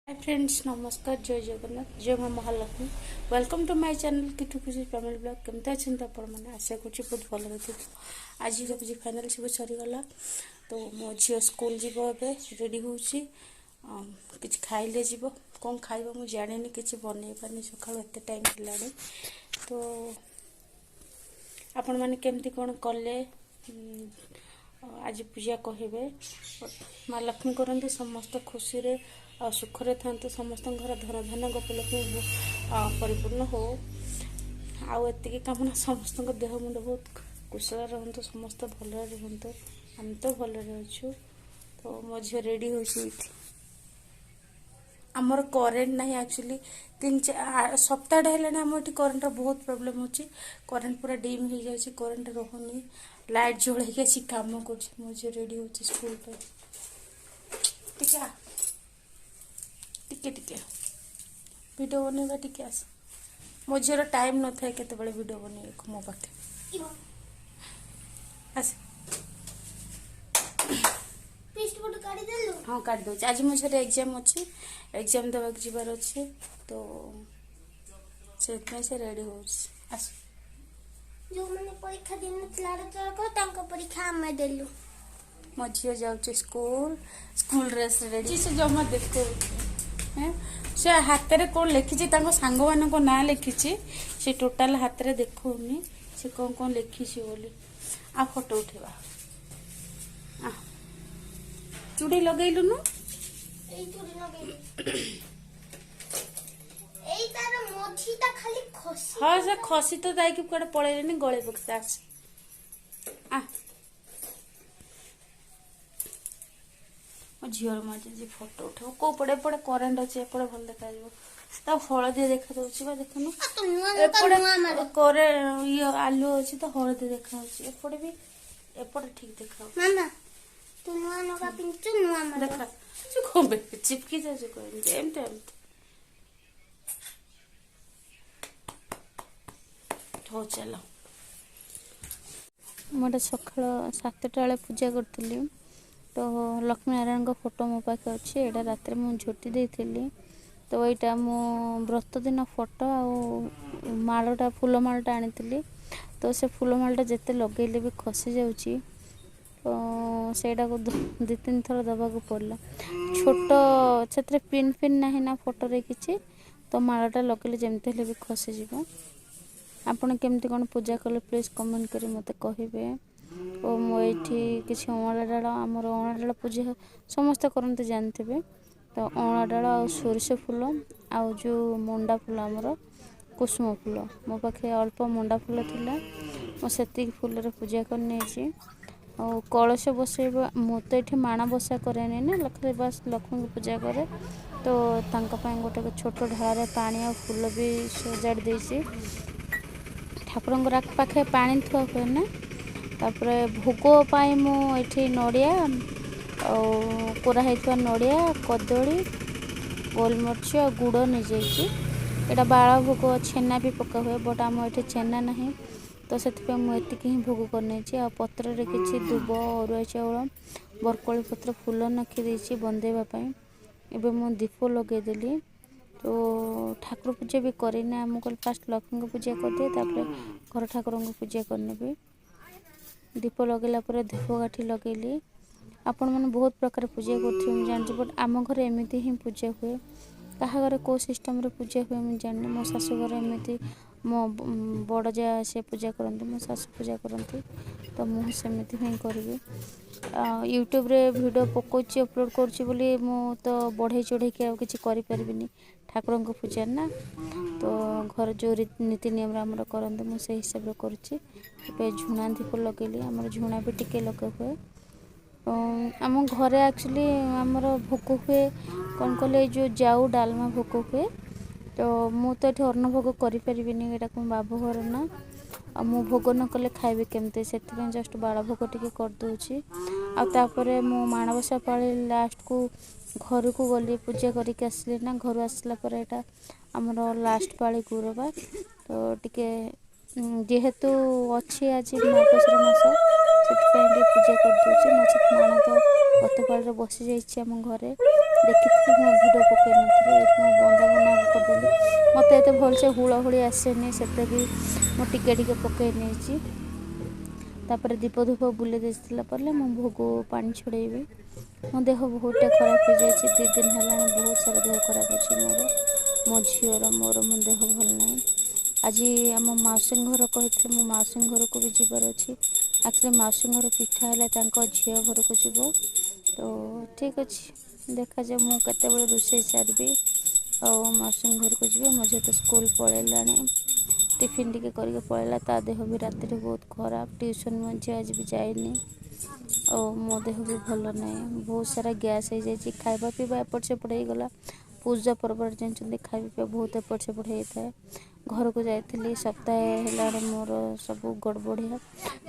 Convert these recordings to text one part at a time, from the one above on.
High friends, ନମସ୍କାର, ଜୟ ଜଗନ୍ନାଥ, ଜୟ ମା Mahalakshmi. Welcome to my channel Kitu ଖୁସି ଫ୍ୟାମିଲି ବ୍ଲଗ୍। କେମିତି ଅଛନ୍ତି ଆପଣମାନେ? ଆଶା କରୁଛି ବହୁତ ଭଲରେ ଥିବେ। ଆଜି ଭାବୁଛି ଫାଇନାଲ୍ ସବୁ ସରିଗଲା ତ ମୋ ଝିଅ ସ୍କୁଲ ଯିବ, ଏବେ ରେଡ଼ି ହେଉଛି। କିଛି ଖାଇଲେ ଯିବ, କ'ଣ ଖାଇବ ମୁଁ ଜାଣିନି, କିଛି ବନେଇ ପାରିନି ସକାଳୁ, ଏତେ ଟାଇମ୍ ହେଲାଣି। ତ ଆପଣମାନେ କେମିତି କ'ଣ କଲେ ଆଜି ପୂଜା କହିବେ। ମା ଲକ୍ଷ୍ମୀ କରନ୍ତୁ ସମସ୍ତେ ଖୁସିରେ ଆଉ ସୁଖରେ ଥାନ୍ତୁ, ସମସ୍ତଙ୍କ ଘର ଧନ ଧନ ଗୋପଲକ୍ଷ୍ମୀ ପରିପୂର୍ଣ୍ଣ ହଉ। ଆଉ ଏତିକି କାମନା, ସମସ୍ତଙ୍କ ଦେହ ମୁଣ୍ଡ ବହୁତ କୁଶଳ ରୁହନ୍ତୁ, ସମସ୍ତେ ଭଲରେ ରୁହନ୍ତୁ। ଆମେ ତ ଭଲରେ ଅଛୁ। ତ ମୋ ଝିଅ ରେଡ଼ି ହେଉଛି ଏଇଠି। ଆମର କରେଣ୍ଟ ନାହିଁ ଆକ୍ଚୁଆଲି, 3-4 ସପ୍ତାହଟା ହେଲାଣି ଆମ ଏଠି କରେଣ୍ଟର ବହୁତ ପ୍ରୋବ୍ଲେମ୍ ହେଉଛି। କରେଣ୍ଟ ପୁରା ଡିମ୍ ହେଇଯାଉଛି, କରେଣ୍ଟ ରହୁନି। ଲାଇଟ୍ ଜଳେଇକି ଆସି କାମ କରୁଛି। ମୋ ଝିଅ ରେଡ଼ି ହେଉଛି ସ୍କୁଲ ପାଇଁ। ଟିକେ ଟିକେ ଟିକେ ଭିଡ଼ିଓ ବନେଇବା, ଟିକେ ଆସ। ମୋ ଝିଅର ଟାଇମ୍ ନଥାଏ କେତେବେଳେ ଭିଡ଼ିଓ ବନେଇବାକୁ ମୋ ପାଖେ। ଆସ। ହଁ, କାଟି ଦେଉଛି। ଆଜି ମୋ ଝିଅର ଏକ୍ଜାମ୍ ଅଛି, ଏକ୍ଜାମ୍ ଦେବାକୁ ଯିବାର ଅଛି, ତ ସେଥିପାଇଁ ସେ ରେଡ଼ି ହେଉଛି। ଆସ। ଯେଉଁମାନେ ପରୀକ୍ଷା ଦେଇନଥିଲା ଆରଥରକ, ତାଙ୍କ ପରୀକ୍ଷା ଆମେ ଦେଲୁ। ମୋ ଝିଅ ଯାଉଛି ସ୍କୁଲ, ସ୍କୁଲ ଡ୍ରେସ୍ ରେଡ଼ି। ସେ ଜମା ଦେଖାଉଛି, ସେ ହାତରେ କ'ଣ ଲେଖିଛି, ତାଙ୍କ ସାଙ୍ଗମାନଙ୍କ ନାଁ ଲେଖିଛି। ସେ ଟୋଟାଲ ହାତରେ ଦେଖାଉନି ସେ କ'ଣ କ'ଣ ଲେଖିଛି ବୋଲି। ଆଉ ଫଟୋ ଉଠେଇବା। ଚୁଡ଼ି ଲଗେଇଲୁନୁ? ଏଇ ଚୁଡ଼ି ଲଗେଇଲି। ଏଇ ତାର ମଝିଟା ଖାଲି ଖସି। ହଁ, ସେ ଖସି ତ ଯାଇକି କୁଆଡେ ପଳେଇଲେନି, ଗଳେଇ ପକେଇ। ଆସ ଆ। ମୋ ଝିଅର ମାଜି ଫଟୋ ଉଠେଇବ। କୋଉ ପଟେ? ଏପଟେ କରେଣ୍ଟ ଅଛି, ଏପଟେ ଭଲ ଦେଖାଯିବ। ତା ହଳଦିଆ ଦେଖାଯାଉଛି ବା, ଦେଖୁନୁ? ଏପଟେ କରେ ଇଏ ଆଲୁଅ ଅଛି ତ ହଳଦିଆ ଦେଖାଯାଉଛି। ଏପଟେ ବି, ଏପଟେ ଠିକ ଦେଖାଯାଉଛି। ମାମା, ତୁ ନୂଆ ଲୁଗା ପିନ୍ଧିଛୁ, ନୂଆ ଦେଖା। କଣ ଚିପକି ଯାଉଛି? ଏମିତି ଏମିତି ଏମିତି। ହଉ ଚାଲ। ମୁଁ ଏଇଟା ସକାଳ 7ଟା ବେଳେ ପୂଜା କରିଥିଲି। ତ ଲକ୍ଷ୍ମୀ ନାରାୟଣଙ୍କ ଫଟୋ ମୋ ପାଖେ ଅଛି, ଏଇଟା ରାତିରେ ମୁଁ ଝୋଟି ଦେଇଥିଲି। ତ ଏଇଟା ମୁଁ ବ୍ରତ ଦିନ ଫଟୋ ଆଉ ମାଳଟା, ଫୁଲ ମାଳଟା ଆଣିଥିଲି। ତ ସେ ଫୁଲ ମାଳଟା ଯେତେ ଲଗେଇଲେ ବି ଖସି ଯାଉଛି, ତ ସେଇଟାକୁ 2-3 ଥର ଦେବାକୁ ପଡ଼ିଲା। ଛୋଟ, ସେଥିରେ ପିନ୍ ଫିନ୍ ନାହିଁ ନା ଫଟୋରେ କିଛି, ତ ମାଳଟା ଲଗେଇଲେ ଯେମିତି ହେଲେ ବି ଖସିଯିବ। ଆପଣ କେମିତି କ'ଣ ପୂଜା କଲେ ପ୍ଲିଜ୍ କମେଣ୍ଟ କରି ମୋତେ କହିବେ। ଓ ମୁଁ ଏଇଠି କିଛି ଅଁଳା ଡାଳ, ଆମର ଅଁଳା ଡାଳ ପୂଜା ସମସ୍ତେ କରନ୍ତି ଜାଣିଥିବେ। ତ ଅଁଳା ଡାଳ ଆଉ ସୋରିଷ ଫୁଲ ଆଉ ଯେଉଁ ମଣ୍ଡା ଫୁଲ, ଆମର କୁସୁମ ଫୁଲ। ମୋ ପାଖେ ଅଳ୍ପ ମଣ୍ଡା ଫୁଲ ଥିଲା, ମୁଁ ସେତିକି ଫୁଲରେ ପୂଜା କରିନେଇଛି। ଆଉ କଳସ ବସେଇବା, ମୁଁ ତ ଏଠି ମାଣ ବସା କରେନି ନା, ଖାଲି ବାସ୍ ଲକ୍ଷ୍ମୀଙ୍କୁ ପୂଜା କରେ। ତ ତାଙ୍କ ପାଇଁ ଗୋଟେ ଛୋଟ ଢଳାରେ ପାଣି ଆଉ ଫୁଲ ବି ସଜାଡ଼ି ଦେଇଛି। ଠାକୁରଙ୍କର ପାଖେ ପାଣି ଥୁଆ ହୁଏ ନା। ତାପରେ ଭୋଗ ପାଇଁ ମୁଁ ଏଠି ନଡ଼ିଆ ଆଉ କୋରା ହେଇଥିବା ନଡ଼ିଆ, କଦଳୀ, ଗୋଲମରିଚ ଆଉ ଗୁଡ଼ ନେଇଯାଇଛି। ଏଇଟା ବାଳ ଭୋଗ, ଛେନା ବି ପକା ହୁଏ, ବଟ୍ ଆମ ଏଠି ଛେନା ନାହିଁ, ତ ସେଥିପାଇଁ ମୁଁ ଏତିକି ହିଁ ଭୋଗ କରିନେଇଛି। ଆଉ ପତ୍ରରେ କିଛି ଦୁବ, ଅରୁଆ ଚାଉଳ, ବରକୋଳି ପତ୍ର, ଫୁଲ ରଖିଦେଇଛି ବନ୍ଦେଇବା ପାଇଁ। ଏବେ ମୁଁ ଦୀପ ଲଗେଇଦେଲି। ତ ଠାକୁର ପୂଜା ବି କରିନି, ମୁଁ କହିଲି ଫାଷ୍ଟ ଲକ୍ଷ୍ମୀଙ୍କ ପୂଜା କରିଦିଏ, ତାପରେ ଘର ଠାକୁରଙ୍କୁ ପୂଜା କରିନେବି। ଦୀପ ଲଗେଇଲା ପରେ ଧୂପକାଠି ଲଗେଇଲି। ଆପଣମାନେ ବହୁତ ପ୍ରକାର ପୂଜା କରୁଥିବେ ମୁଁ ଜାଣିଛି, ବଟ୍ ଆମ ଘରେ ଏମିତି ହିଁ ପୂଜା ହୁଏ। କାହା ଘରେ କେଉଁ ସିଷ୍ଟମ୍ରେ ପୂଜା ହୁଏ ମୁଁ ଜାଣିନି। ମୋ ଶାଶୁ ଘରେ ଏମିତି, ମୋ ବଡ଼ ଯା ସେ ପୂଜା କରନ୍ତି, ମୋ ଶାଶୁ ପୂଜା କରନ୍ତି, ତ ମୁଁ ସେମିତି ହିଁ କରିବି। ୟୁଟ୍ୟୁବରେ ଭିଡ଼ିଓ ପକାଉଛି, ଅପଲୋଡ଼ କରୁଛି ବୋଲି ମୁଁ ତ ବଢ଼େଇ ଚଢ଼େଇକି ଆଉ କିଛି କରିପାରିବିନି, ଠାକୁରଙ୍କ ପୂଜା ନା। ତ ଘର ଯେଉଁ ନୀତି ନିୟମରେ ଆମର କରନ୍ତି, ମୁଁ ସେଇ ହିସାବରେ କରୁଛି। ଏବେ ଝୁଣା ଦୀପ ଲଗେଇଲି। ଆମର ଝୁଣା ବି ଟିକେ ଲଗା ହୁଏ ଆମ ଘରେ। ଆକ୍ଚୁଆଲି ଆମର ଭୋଗ ହୁଏ କ'ଣ କହିଲେ, ଏଇ ଯେଉଁ ଯାଉ ଡାଲମା ଭୋଗ ହୁଏ। ତ ମୁଁ ତ ଏଠି ଅନ୍ନ ଭୋଗ କରିପାରିବିନି, ଏଇଟା ମୋ ବାବୁ ଘର ନା, ଆଉ ମୁଁ ଭୋଗ ନ କଲେ ଖାଇବି କେମିତି? ସେଥିପାଇଁ ଜଷ୍ଟ ବାଳ ଭୋଗ ଟିକେ କରିଦେଉଛି। ଆଉ ତାପରେ ମୁଁ ମାଣବସା ପାଳି ଲାଷ୍ଟକୁ ଘରକୁ ଗଲି, ପୂଜା କରିକି ଆସିଲି ନା। ଘରୁ ଆସିଲା ପରେ ଏଇଟା ଆମର ଲାଷ୍ଟ ପାଳି ଗୁରୁବାର, ତ ଟିକେ ଯେହେତୁ ଅଛି ଆଜି ମାର୍ଗଶିର ମାସ, ସେଥିପାଇଁ ଟିକେ ପୂଜା କରିଦେଉଛି। ନଚେତ୍ ମାଣ ତ ଗତ ପାଳିରେ ବସିଯାଇଛି ଆମ ଘରେ, ଦେଖିଥିବେ, ମୁଁ ଭିଡ଼ିଓ ପକାଇ ନଥିଲି। ଭଲସେ ହୁଳହୁଳି ଆସେନି, ସେତେ ବି ମୁଁ ଟିକେ ଟିକେ ପକାଇ ନେଇଛି। ତାପରେ ଦୀପ ଧୂପ ବୁଲେଇ ଦେଇସାରିଲା ପରେ ମୁଁ ଭୋଗ ପାଣି ଛଡ଼େଇବି। ମୋ ଦେହ ବହୁତଟା ଖରାପ ହେଇଯାଇଛି, 2 ଦିନ ହେଲାଣି ବହୁତ ସାରା ଦେହ ଖରାପ ଅଛି ମୋର, ମୋ ଝିଅର, ମୋର, ମୋ ଦେହ ଭଲ ନାହିଁ। ଆଜି ଆମ ମାଉସୀଙ୍କ ଘର କହିଥିଲେ, ମୋ ମାଉସୀଙ୍କ ଘରକୁ ବି ଯିବାର ଅଛି। ଆକ୍ଚୁଆଲି ମାଉସୀଙ୍କ ଘର ପିଠା ହେଲେ ତାଙ୍କ ଝିଅ ଘରକୁ ଯିବ। ତ ଠିକ୍ ଅଛି, ଦେଖାଯାଉ ମୁଁ କେତେବେଳେ ରୋଷେଇ ସାରିବି ଆଉ ମାଉସୀଙ୍କ ଘରକୁ ଯିବି। ମୋ ଝିଅ ତ ସ୍କୁଲ ପଳେଇଲାଣି, ଟିଫିନ୍ ଟିକେ କରିକି ପଳେଇଲା। ତା ଦେହ ବି ରାତିରେ ବହୁତ ଖରାପ, ଟ୍ୟୁସନ୍ ମଧ୍ୟ ଆଜି ବି ଯାଇନି। ଆଉ ମୋ ଦେହ ବି ଭଲ ନାହିଁ, ବହୁତ ସାରା ଗ୍ୟାସ୍ ହେଇଯାଇଛି। ଖାଇବା ପିଇବା ଏପଟ ସେପଟ ହେଇଗଲା। ପୂଜା ପର୍ବରେ ଜାଣିଛନ୍ତି ଖାଇବା ପିଇବା ବହୁତ ଏପଟ ସେପଟ ହେଇଥାଏ। ଘରକୁ ଯାଇଥିଲି ସପ୍ତାହେ ହେଲାଣି, ମୋର ସବୁ ଗଡ଼ବଡ଼ିଆ,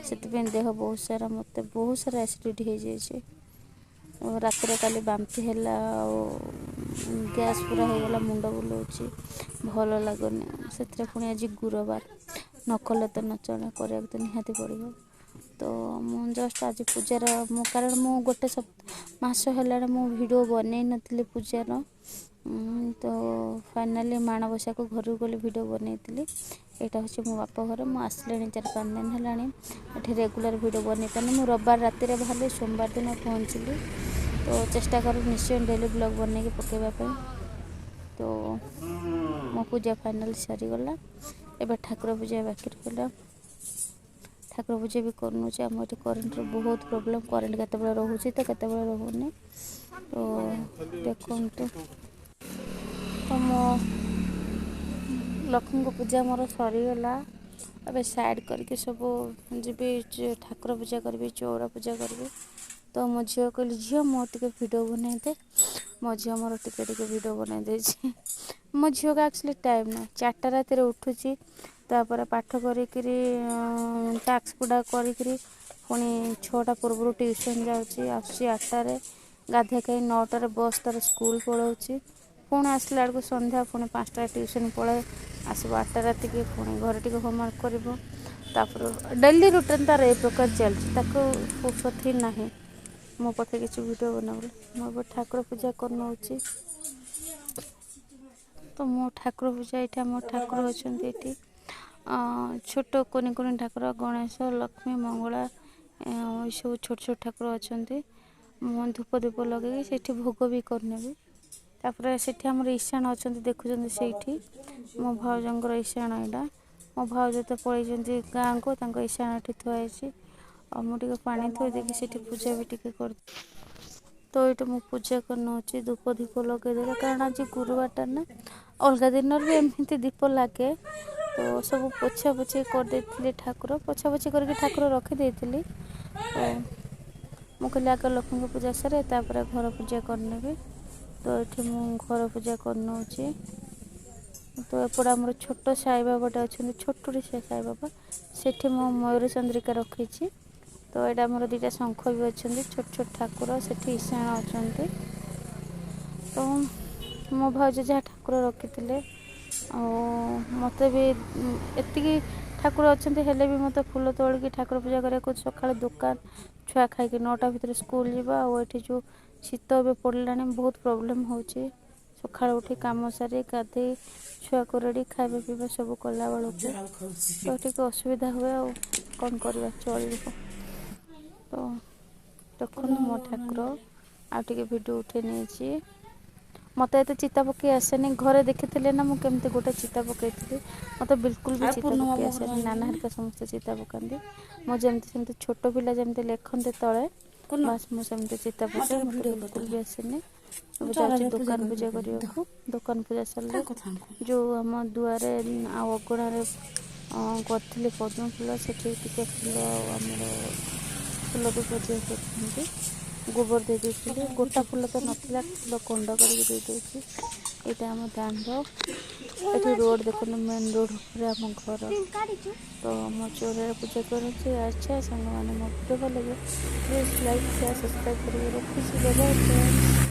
ସେଥିପାଇଁ ଦେହ ବହୁତ ସାରା, ମୋତେ ବହୁତ ସାରା ଏସିଡ଼ିଟି ହେଇଯାଇଛି। ରାତିରେ କାଲି ବାନ୍ତି ହେଲା ଆଉ ଗ୍ୟାସ୍ ପୁରା ହେଇଗଲା, ମୁଣ୍ଡ ବୁଲଉଛି, ଭଲ ଲାଗୁନି। ସେଥିରେ ପୁଣି ଆଜି ଗୁରୁବାର, ନ କଲେ ତ ନ ଚଳେ, କରିବାକୁ ତ ନିହାତି ପଡ଼ିବ। ତ ମୁଁ ଜଷ୍ଟ ଆଜି ପୂଜାର ମୁଁ, କାରଣ ମୁଁ ଗୋଟେ ମାସ ହେଲାଣି ମୁଁ ଭିଡ଼ିଓ ବନେଇ ନଥିଲି ପୂଜାର। ତ ଫାଇନାଲି ମାଣବସାକୁ ଘରକୁ ଗଲି ଭିଡ଼ିଓ ବନେଇଥିଲି। ଏଇଟା ହେଉଛି ମୋ ବାପ ଘର। ମୁଁ ଆସିଲିଣି 4-5 ଦିନ ହେଲାଣି, ଏଠି ରେଗୁଲାର ଭିଡ଼ିଓ ବନେଇ ପାରୁନି। ମୁଁ ରବିବାର ରାତିରେ ବାହାରିଲି, ସୋମବାର ଦିନ ପହଞ୍ଚିଲି। ତ ଚେଷ୍ଟା କରୁ ନିଶ୍ଚୟ ଡେଲି ବ୍ଲଗ୍ ବନେଇକି ପକାଇବା ପାଇଁ। ତ ମୋ ପୂଜା ଫାଇନାଲ୍ ସରିଗଲା, ଏବେ ଠାକୁର ପୂଜା ବାକି ରହିଲା। ଠାକୁର ପୂଜା ବି କରୁନଉଛି। ଆମ ଏଠି କରେଣ୍ଟର ବହୁତ ପ୍ରୋବ୍ଲେମ୍, କରେଣ୍ଟ କେତେବେଳେ ରହୁଛି ତ କେତେବେଳେ ରହୁନି। ତ ଦେଖନ୍ତୁ, ତ ମୋ ଲକ୍ଷ୍ମୀଙ୍କ ପୂଜା ମୋର ସରିଗଲା। ଏବେ ସାଇଡ଼୍ କରିକି ସବୁ ଯିବି, ଠାକୁର ପୂଜା କରିବି, ଚଉରା ପୂଜା କରିବି। ତ ମୋ ଝିଅ କହିଲି, ଝିଅ ମୋ ଟିକେ ଭିଡ଼ିଓ ବନେଇଦେ। ମୋ ଝିଅ ମୋର ଟିକେ ଟିକେ ଭିଡ଼ିଓ ବନେଇ ଦେଇଛି। ମୋ ଝିଅକୁ ଆକ୍ଚୁଆଲି ଟାଇମ୍ ନାହିଁ, 4ଟା ରାତିରେ ଉଠୁଛି, ତାପରେ ପାଠ କରିକିରି ଟାସ୍କ ଗୁଡ଼ା କରିକିରି ପୁଣି 6ଟା ପୂର୍ବରୁ ଟ୍ୟୁସନ୍ ଯାଉଛି, ଆସୁଛି 8ଟାରେ, ଗାଧୋଇ ଖାଇ 9ଟାରେ ବସ୍ ତାର ସ୍କୁଲ ପଳାଉଛି। ପୁଣି ଆସିଲା ବେଳକୁ ସନ୍ଧ୍ୟା, ପୁଣି 5ଟାରେ ଟ୍ୟୁସନ୍ ପଳାଏ, ଆସିବ 8ଟା ରାତିକି, ପୁଣି ଘରେ ଟିକେ ହୋମୱାର୍କ କରିବ। ତାପରେ ଡେଲି ରୁଟିନ୍ ତାର ଏ ପ୍ରକାର ଚାଲିଛି, ତାକୁ ଫୁର୍ସତ ହିଁ ନାହିଁ ମୋ ପାଖେ କିଛି ଭିଡ଼ିଓ ବନାଇବ। ମୁଁ ଏବେ ଠାକୁର ପୂଜା କରିନେଉଛି। ତ ମୋ ଠାକୁର ପୂଜା ଏଇଠି ଆମ ଠାକୁର ଅଛନ୍ତି, ଏଇଠି ଛୋଟ କୁନି କୁନି ଠାକୁର, ଗଣେଶ, ଲକ୍ଷ୍ମୀ, ମଙ୍ଗଳା, ଏସବୁ ଛୋଟ ଛୋଟ ଠାକୁର ଅଛନ୍ତି। ମୁଁ ଧୂପ ଦୀପ ଲଗେଇକି ସେଇଠି ଭୋଗ ବି କରିନେବି। ତାପରେ ସେଠି ଆମର ଈଶାଣ ଅଛନ୍ତି, ଦେଖୁଛନ୍ତି ସେଇଠି ମୋ ଭାଉଜଙ୍କର ଈଶାଣ। ଏଇଟା ମୋ ଭାଉଜ ତ ପଳେଇଛନ୍ତି ଗାଁକୁ, ତାଙ୍କ ଈଶାଣ ଏଠି ଥୁଆ ହେଇଛି। ଆଉ ମୁଁ ଟିକେ ପାଣି ଥୋଇ ଦେଇକି ସେଠି ପୂଜା ବି ଟିକେ କରି, ତ ଏଇଠି ମୁଁ ପୂଜା କରିନେଉଛି, ଧୂପ ଦୀପ ଲଗେଇଦେଲେ, କାରଣ ଆଜି ଗୁରୁବାରଟା ନା, ଅଲଗା ଦିନରେ ବି ଏମିତି ଦୀପ ଲାଗେ। ତ ସବୁ ପୋଛାପୋଛି କରିଦେଇଥିଲି, ଠାକୁର ପୋଛାପୋଛି କରିକି ଠାକୁର ରଖିଦେଇଥିଲି। ତ ମୁଁ କହିଲି ଆଗ ଲକ୍ଷ୍ମୀଙ୍କ ପୂଜା ସାରେ ତାପରେ ଘର ପୂଜା କରିନେବି। ତ ଏଠି ମୁଁ ଘର ପୂଜା କରିନେଉଛି। ତ ଏପଟେ ଆମର ଛୋଟ ସାଇବାବାଟେ ଅଛନ୍ତି, ଛୋଟଟେ ସେ ସାଇବାବା, ସେଠି ମୁଁ ମୟୂର ଚନ୍ଦ୍ରିକା ରଖିଛି। ତ ଏଇଟା ଆମର 2ଟା ଶଙ୍ଖ ବି ଅଛନ୍ତି, ଛୋଟ ଛୋଟ ଠାକୁର, ସେଠି ଈଶାଣ ଅଛନ୍ତି। ତ ମୋ ଭାଉଜ ଯାହା ଠାକୁର ରଖିଥିଲେ, ଆଉ ମୋତେ ବି ଏତିକି ଠାକୁର ଅଛନ୍ତି, ହେଲେ ବି ମୋତେ ଫୁଲ ତୋଳିକି ଠାକୁର ପୂଜା କରିବାକୁ, ସକାଳେ ଦୋକାନ, ଛୁଆ ଖାଇକି 9ଟା ଭିତରେ ସ୍କୁଲ ଯିବ। ଆଉ ଏଠି ଯେଉଁ ଶୀତ ଏବେ ପଡ଼ିଲାଣି, ବହୁତ ପ୍ରୋବ୍ଲେମ୍ ହେଉଛି। ସକାଳୁ ଉଠି କାମ ସାରି ଗାଧେଇ ଛୁଆକୁ ରେଡ଼ି ଖାଇବା ପିଇବା ସବୁ କଲା ବେଳକୁ ତ ଟିକେ ଅସୁବିଧା ହୁଏ, ଆଉ କ'ଣ କରିବା, ଚଳିବ। ତ ଦେଖନ୍ତୁ ମୋ ଠାକୁର, ଆଉ ଟିକେ ଭିଡ଼ିଓ ଉଠେଇ ନେଇଛି। ମୋତେ ଏତେ ଚିତା ପକେଇ ଆସେନି, ଘରେ ଦେଖିଥିଲେ ନା ମୁଁ କେମିତି ଗୋଟେ ଚିତା ପକେଇଥିଲି। ମୋତେ ବିଲକୁଲ ବି ଚିତା ପକେଇ ଆସେନି, ନାନା ହେରିକା ସମସ୍ତେ ଚିତା ପକାନ୍ତି। ମୁଁ ଯେମିତି ସେମିତି ଛୋଟ ପିଲା ଯେମିତି ଲେଖନ୍ତି ତଳେ, ବାସ୍ ମୁଁ ସେମିତି ଚିତା ପକାଏ, ମୋତେ ବିଲକୁଲ ବି ଆସେନି। ଏବେ ଯାଉଛି ଦୋକାନ ପୂଜା କରିବାକୁ। ଦୋକାନ ପୂଜା ସରିଲେ ଯେଉଁ ଆମ ଦୁଆରେ ଆଉ ଅଗଣାରେ କରିଥିଲି ପଦ୍ମ ଫୁଲ, ସେଠି ଟିକେ ଫୁଲ ଆଉ ଆମର ଫୁଲ ଧୂପ କରିଥାନ୍ତି, ଗୋବର ଦେଇ ଦେଇଥିଲି। ଗୋଟା ଫୁଲ ତ ନଥିଲା, ଫୁଲ କଣ୍ଡ କରିକି ଦେଇଦେଇଛି। ଏଇଟା ଆମ ଦାଣ୍ଡ, ଏଠି ରୋଡ଼ ଦେଖନ୍ତୁ, ମେନ୍ ରୋଡ଼ ଉପରେ ଆମ ଘର। ତ ମୋ ଚଉରାରେ ପୂଜା କରୁଛି। ଆଚ୍ଛା ସାଙ୍ଗମାନେ, ମୋ ଭିଡ଼ିଓ ଭଲ ଲାଗେ ପ୍ଲିଜ୍ ଲାଇକ୍, ସେୟାର, ସବସ୍କ୍ରାଇବ୍ କରିକି ରଖୁଛି। Bye.